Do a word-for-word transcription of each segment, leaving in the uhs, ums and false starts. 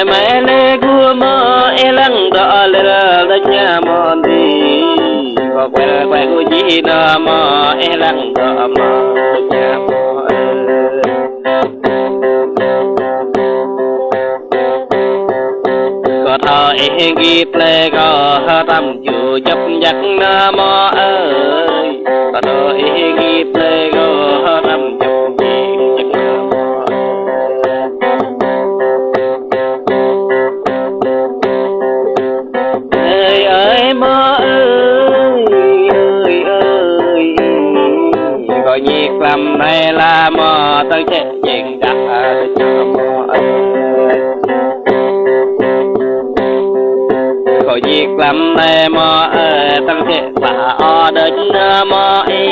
Mai lĕ gơmơi lăng dŏ lĕ rơđah ñu mơ̆n dih. Kơ kual kual gơ̆ jih nao mơ̆ lăng dŏ mơ̆ ñu mơ̆. Kơ thâo ih git lĕ kơ hơtăm ju jăp jăk nao mơ̆ ơi. Kơ thâo ih git lĕ kơ hơtăm jăp jăk nao mơ̆ ơi. Ơi ơi mơ̆ ơi, ơi ơi. Kơ ñik lăm nai la mơ̆ tăng čĕ jing dah ơi mơ̆ ơi. Kơ ñik lăm nai mơ̆ ơi tăng čĕ sa o đơi nao mơ̆ ơi.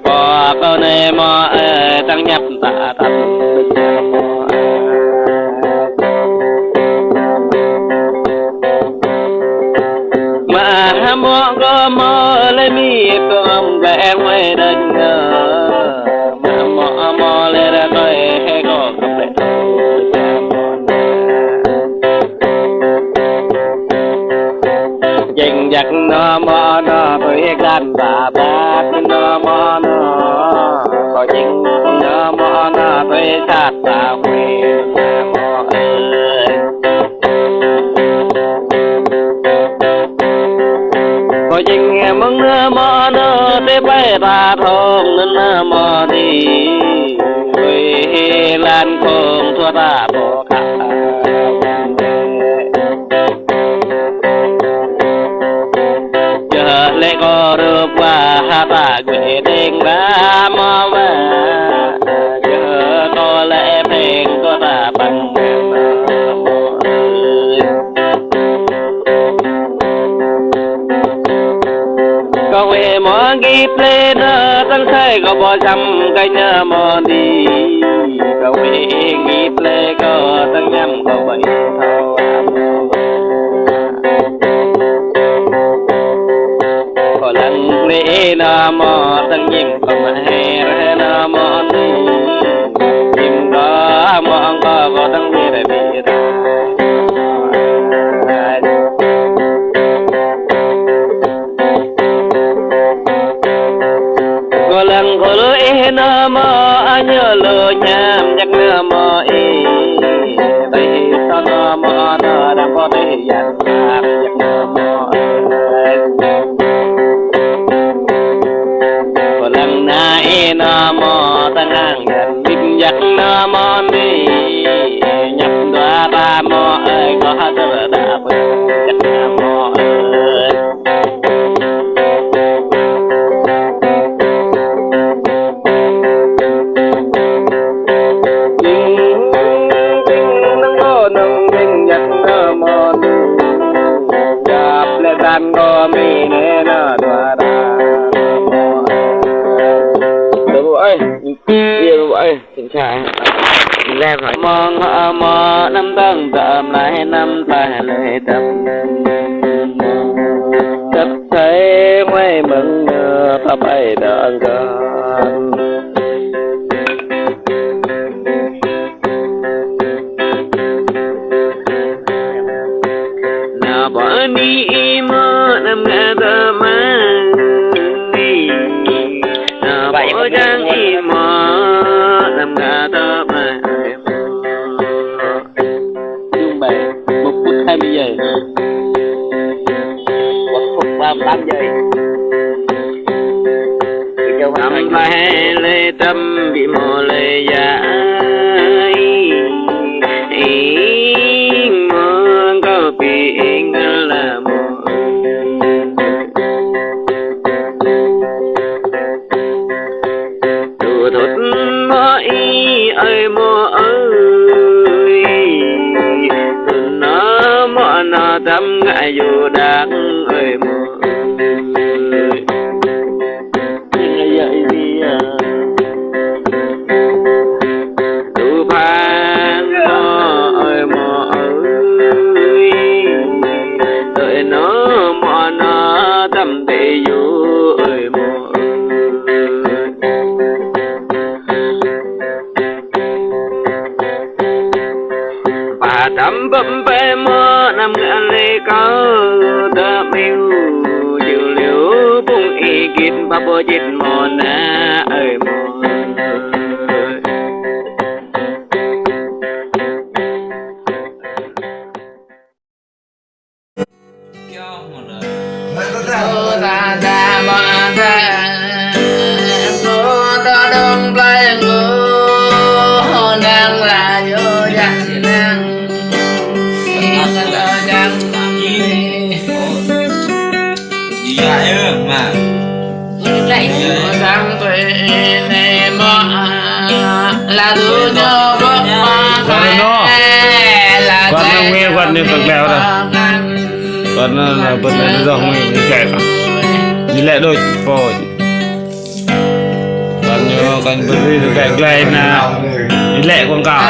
Kơ kơ nai mơ̆ ơi tăng ñăp ta tăp. Mă hmâo kơ mơ̆ lĕ mi kơ ăm gai eng wai đơi nơ. Mă hmâo hmâo lĕ ră kơi he kơ kơ plĕ. Jing jak nao mơ̆ nao tui gan ba ba nao mơ̆ nao. Kơ jing nao mơ̆ nao tui sat ba hui nao mơ̆ ơi. Kơ jing mơ̆ng nao mơ̆ nao tui pai ba thong nao mơ̆ dih. Tui hi lan kông thua ta pô kă. Yơh lĕ kơ rơp wa hă ta gui đing ba mơ̆ wa. Yơh kơ lĕ pheng kơ ta păng. Kơ wai mơ̆ git lĕ nơ tăng sai kơ ƀu čăm kơ ñu mơ̆n dih. Kơ wai git lĕ kơ tăng ñăm kơ ƀu thâo. Kơ lăng lĕ nao mơ̆ tăng ñim kơ mă her nao mơ̆n dih. Ñim kơ mơ̆ kơ kơ tăng wir wir. Kơ lăng kơ lu ih nao mơ̆ añu lu ñăm jak nao mơ̆ ih. Tơi ih sa nao mơ̆ nao dang kơ tơi yan sak jak nao mơ̆ ih. Kơ lăng nao ih nao mơ̆ tơngan yan ƀing jak nao mơ̆ ih. Ñăp dua ba mơ̆ ơi kơ hơdơr đa pơjak nao mơ̆ ơi. Ơ, ơ, ơ. Mơ̆ng hmâo năm tăng tơm lai năm ta lĕ tăm. Tăp sai wai mơ̆ng nơ ta pai đa gơ̆n. Nao ƀơi ni ih mơ̆ năm ngă tơ mă. Nao ƀơi jang ih mơ̆ năm ngă tơ mă. Trung bày một phút hai mươi giây. Một phút ba mươi tám giây. Năm lai lĕ tăm ƀu hmâo lĕ ya. Ih mơ̆ kơ ƀing la mơ̆. Tŭ thut mơ̆ ih ơi mơ̆ ơi. Tŭ nao mơ̆ nao tăm ngă yua đak ơi mơ̆ ơi. Tŭ phan mơ̆ ơi mơ̆ ơi. Tơi nao mơ̆ nao tăm tê yua ơi mơ̆ ơi. Ba Tăm băm pai mơ̆ năm ngă lĕ kâo, tơm iu, jiu liu, bung igit, bă bơ jit mơ̆ na, ơi mơ̆. Kâo nao, kâo nao ngui, kâo nao kơ glai ôh. Kâo nao là bơ̆t nao dŏ ngui, ñu glai kâo. Ñu lĕ đôč pô. Kâo nao, kâo bơ̆t nao kơ glai nao. Ñu lĕ kâo kâo.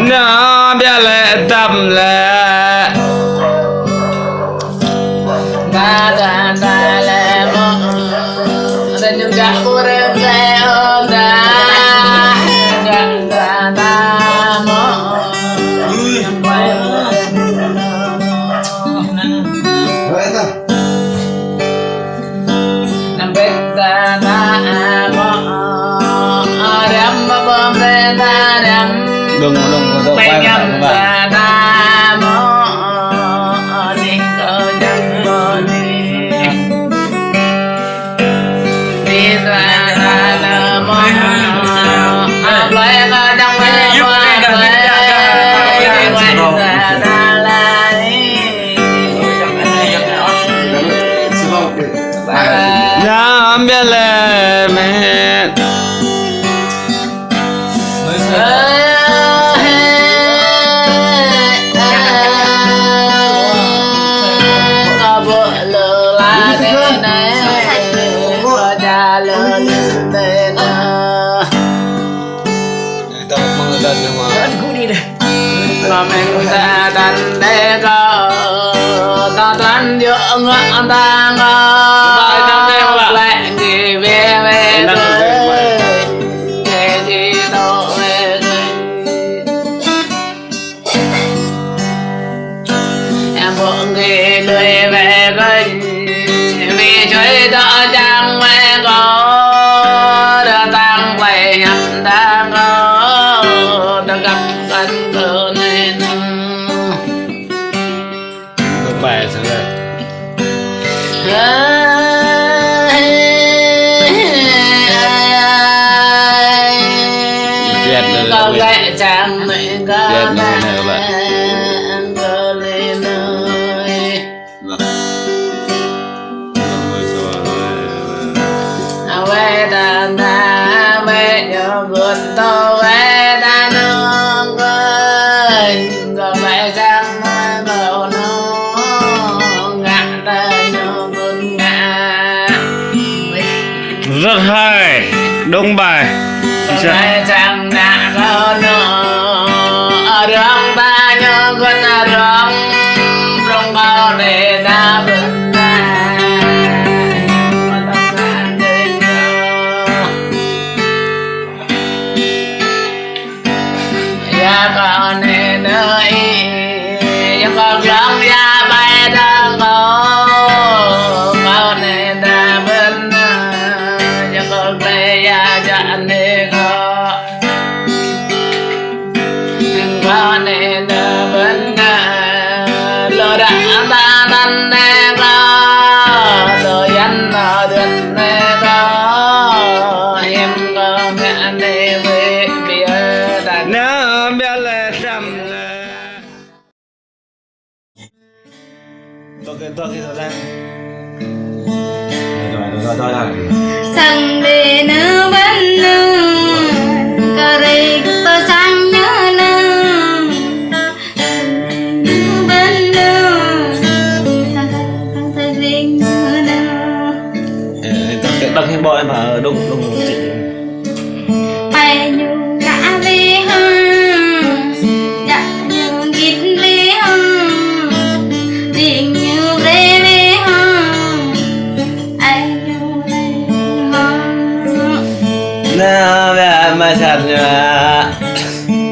Nă biă lĕ tăm lĕ. Đừng, đừng, đừng quay lại. Nă biă lĕ mĕt. Mơ̆ng ta tăn đe kâo, ta tăn yơh ngă ta ngă. Lĕ kơ wĕ wĕ kơ, kơ či tŏ wĕ kơ. Em bŏ kơ lui wĕ kơ, wĕ čoi tŏ čang wĕ kơ, đa tăng wĕ hiăp ta kơ, đa găp kăn kơ nê nô. Được bài sao đây? Tuyệt vời. Tuyệt vời này các bạn. Rất hay, đúng bài. Chính xác. Nă biă lĕ tăm lĕ. Sang đê nơ băn nơ, kơ rê kơ sang nhơ nơ, nơ băn nơ, kơ rê kơ sang đê nơ băn nơ. Ê, đọc, đọc cái bội mà đúng, đúng. Pai ñu gă wĕ hăng, gă ñu git wĕ hăng.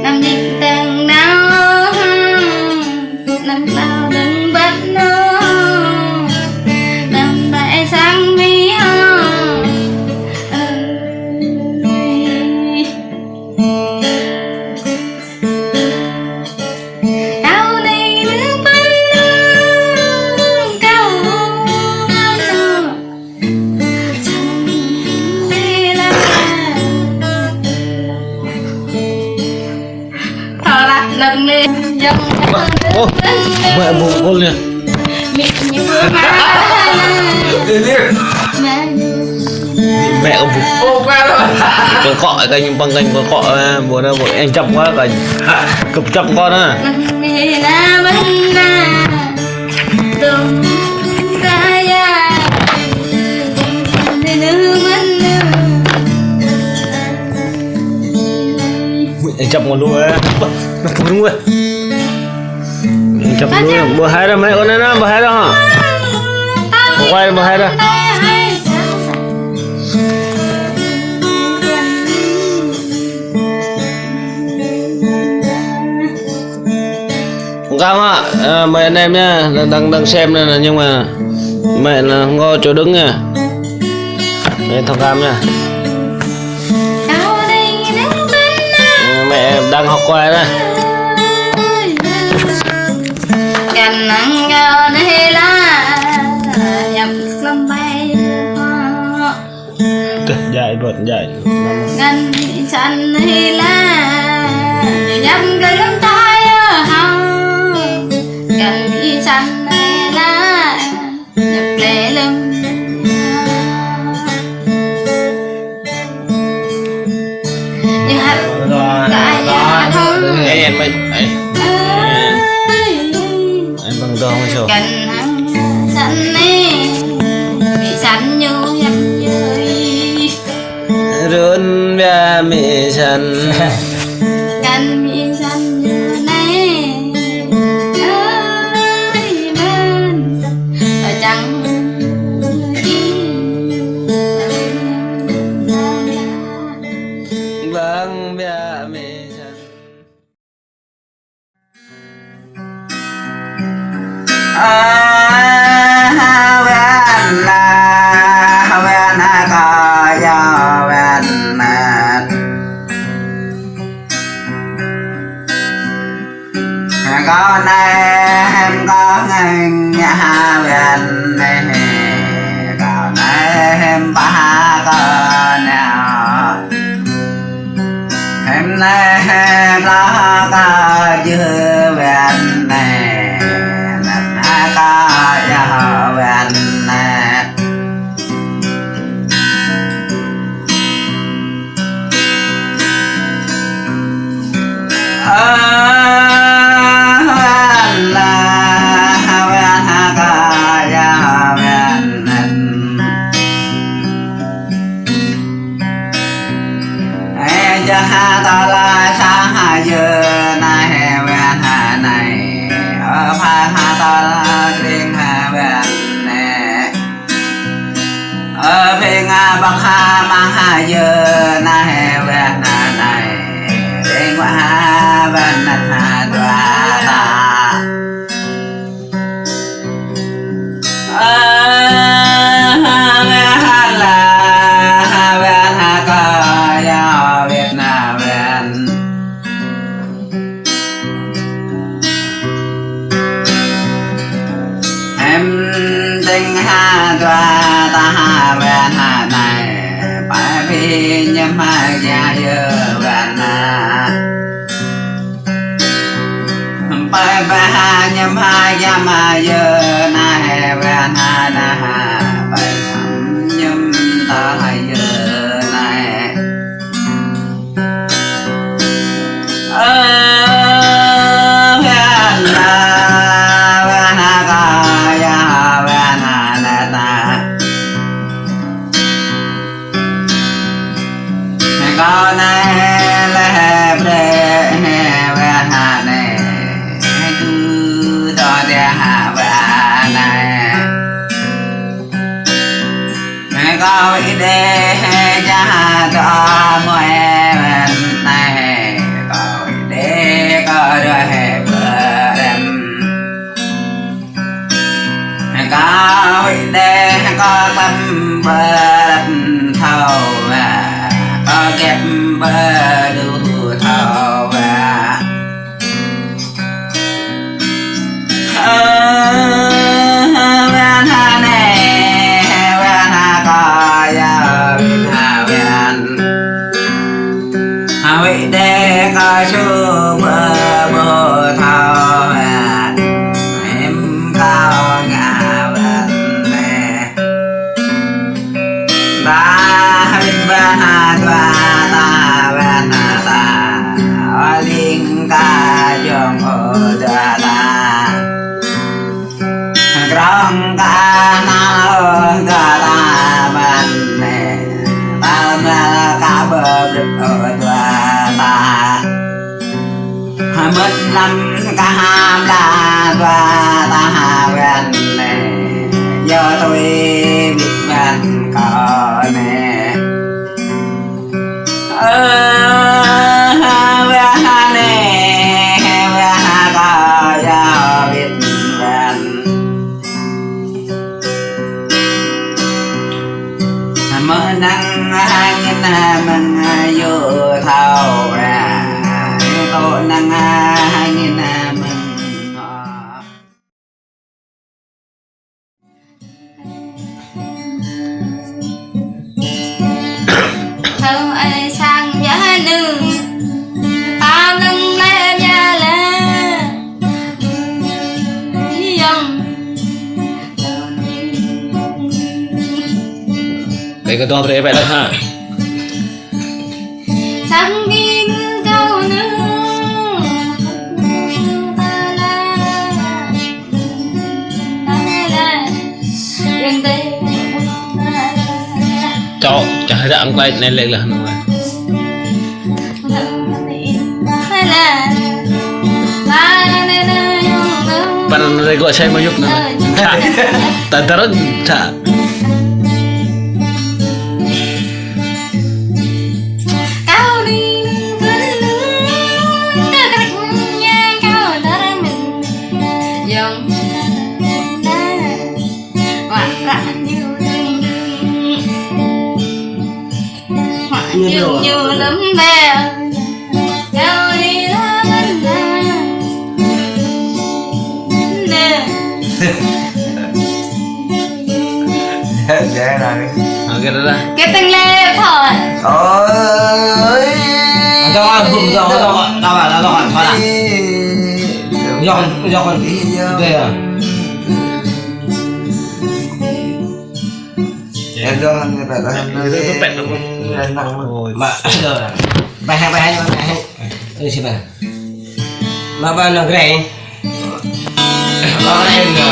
Năm đĭ tơng nao hăng, năm nao đơ̆ng băt nao, năm ƀai sang mi hăng. Ơi. Tao anai nưng păn nao, tao nao. Ơ, mẹ bố cô nhỉ? Mẹ bố. Con cọ, cái những băng canh con cọ, à, bố nó, bố em chọc quá, cái cụp chọc con à. Ui, ơi, čăp ngŏ lu, ơ. Ƀah, ƀah, ƀah, ƀah. Ơi, čăp ngŏ lu, ƀu hai dah, mơ̆, ôh, anai, anai, ƀu hai dah, hă? Ƀu hai, ƀu hai dah. Không, hă, ờ, mẹ anh em nha, đang, đang, đang xem này nè, nhưng mà mẹ là không có chỗ đứng nha. Mẹ thông cảm nha. Mẹ đang học quay đây. Kơ, djai, đuaĭ, djai. Ngăn săn hi la, ñăm kơ lơ̆m tai ơ hao. Ngăn săn hi la, ñăm lĕ lơ̆m. Ñu hăt, kơ ai ya thơ̆ng. Ê, ê, mày, ê. Ơi. Ê, bằng đo mày sao? Ngăn hăng săn nê, ƀu săn ñu ñăm yơi. Run bia mi san. Kan mi san ne. Ai man. Čang. Bang bia mi san. Hơm nê hơm lŏ kơ jư wĕn nê, năp nê kơ yơh wĕn nê. Ơ wĕn nê, wĕn kơ yơh wĕn nê. Ơ, jơha tơlơi sang ha yơ nai he wĕn ha nai. Ơ, phai ha tơlơi tring ha wĕn nai. Ơ, phing ha bak ha mang ha yơ nai he wĕn ha nai. Tring wĕn ha wĕn nai ha dua ta. Pai ƀing ñăm ha yă yơ wĕn nă. Pai ƀing ha ñăm ha yă ma yơ nă he wĕn nă nă ha. Pai sam ñăm ta ha yơ nă he. Ơ wĕn nă, wĕn nă kơ yă wĕn nă nă ta. Kâo nai lĕ brơi nê wĕn ha nê, tu tơ tê ha wĕn nê. Kâo ih đê hê čah ha tơ mơ̆ wĕn nê. Sư bơ bơ thao hẹt, hiư̆m kâo ngă wăn nê. Ta wĭt wăn ha dua ta wăn ha ta, ơ ling ta jong ơ dua ta. Krong ta nao ơ dua ta wăn nê, tal mel ka bơ brĭt ơ dua ta. Hơmưt lăm kah hăm la dua ta wăn nê, yua tui wĭt wăn kâo nê. Ơ, wah nê, wah kâo yua wĭt wăn. Mơnăng hăng angin mơ̆ng yua thâo, tŏ năng hăng angin mơ̆ng Thơ ai sang ya nu, tam lăng lem ya la. Yong. Đây có đọc đây vậy đó ha. Sang king kâo nu. Čŏ, čah ră ang klai anai lĕ lah anŭn. Păn rơi gŏ sai mơyŭp anŭn. Čă. Ta dơr čă. Oke, dah. Keteng le thôi. Ôi. Ada aku, ada aku, ada aku, ada aku. Yang, yang, iya. Udah ya. Em cho anh pẹt anh. Ôi, mà, bài hai, bài hai, bài hai. Ơ, xin mời. Mà ba nó gre. Ơ, em, ơ,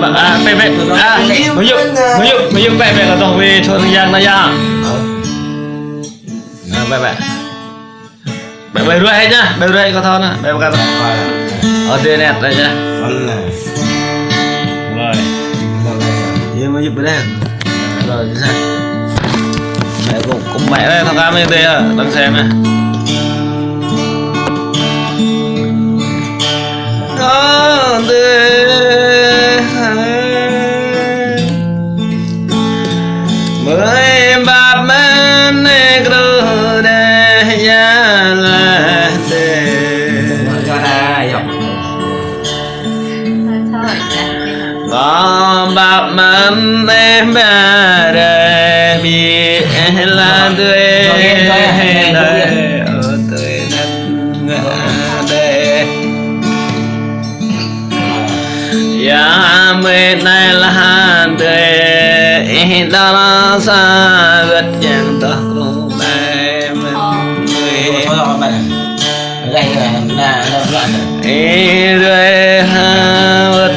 ơ, ơ, pê, pê, ơ, mơyŭp, mơyŭp, mơyŭp pê, pê, là tao về thôi, yang, là yang. Ơ, pê, pê. Bĕ, bĕ ruai hĕ ñu, bĕ ruai kơ thâo anŭn, bĕ kơ thâo. Ơ, dê net anŭn ñu. Anŭn anai. Ruai. Yơh, mơ̆ yơh bĕ đeh. Rồi, chính xác. Bĕ kơ, kơ bĕ đeh, thâo kơ mơ̆ dê, đang xem anai. Ơ, dê. Mơi bap mơn nê kru đe ya la đe. Kơ bap mơn nê ba đe bi la đe. Đe, ơ, đe, năn ngă đe. Ya mơi nai lah dê, ih đa la sa wet yang toh kru đe mơn. Ih dê ha wet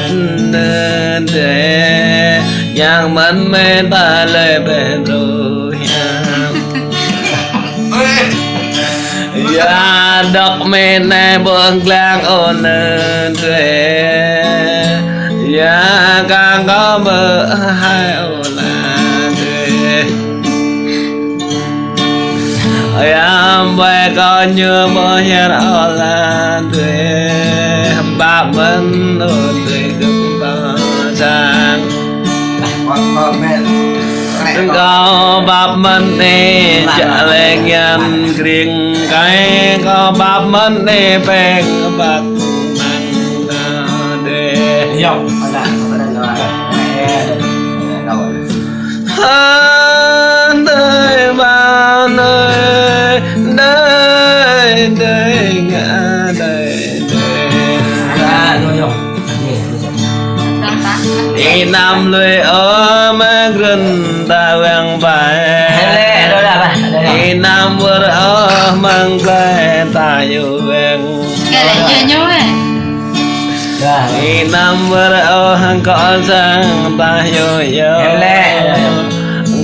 nơ dê, yang mơn mơi ta lơi bĕ tru yang. Ya dŏk mơi nai ƀơ̆ng glang ôh nơ dê. Ya kang kâo mơ̆ hai ôh la dê. Ya ƀai kâo ñu mơ̆ hiar ôh la dê. Bap mơn ôh dê gơ̆p ƀơ̆ng sang. Kơ bap mơn nê čă leng yan kring kai, kơ bap mơn nê peng bak mang ta đe. Hơnơi ba Lui ơ mơ grŭn ta wăng ƀai. Lĕ, đôč lah, bah, đôč lah. Ih năm wơr ơ mơ̆ng glai ta yua wăng. Kơ lĕ, ñu ñu, eh. Ih năm wơr ơ hăng kơ sang ta yua yua. Lĕ, đôč lah.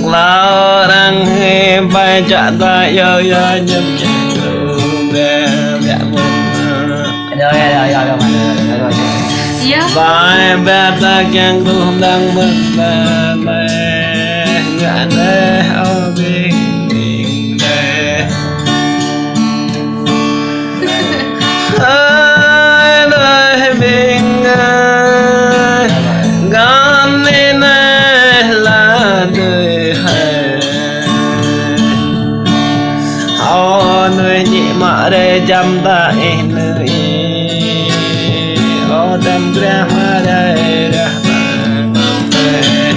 Klâo arăng hĭ ƀai čă ta yua yua ñŭp čă tu be biă mơ̆n. Rồi, rồi, rồi, rồi, rồi, rồi, rồi. Iya. Bai ba ta kiăng kơkuh đang mơ̆n ba mai ngă neh ơ ƀing ƀing deh. Ơ neh ƀing ơi, găn neh neh la dơi hai. Ơ nui ñĭ mă rai čăm ta ih nui. Ơ đăm grah mă rai rah ta ngăm rai.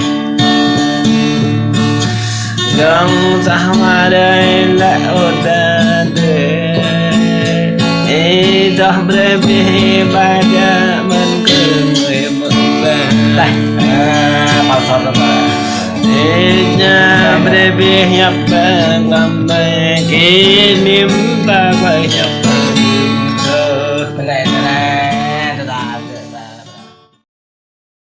Găng sah mă rai lĕ ơ ta dơi. Ih dŏ brơi bih ba ja mơ̆n kơ nui mơ̆n ta. Ơ, pal sor ta. Ih ña brơi bih hiăp ba ngăm nai kơ nim ta ba hiăp.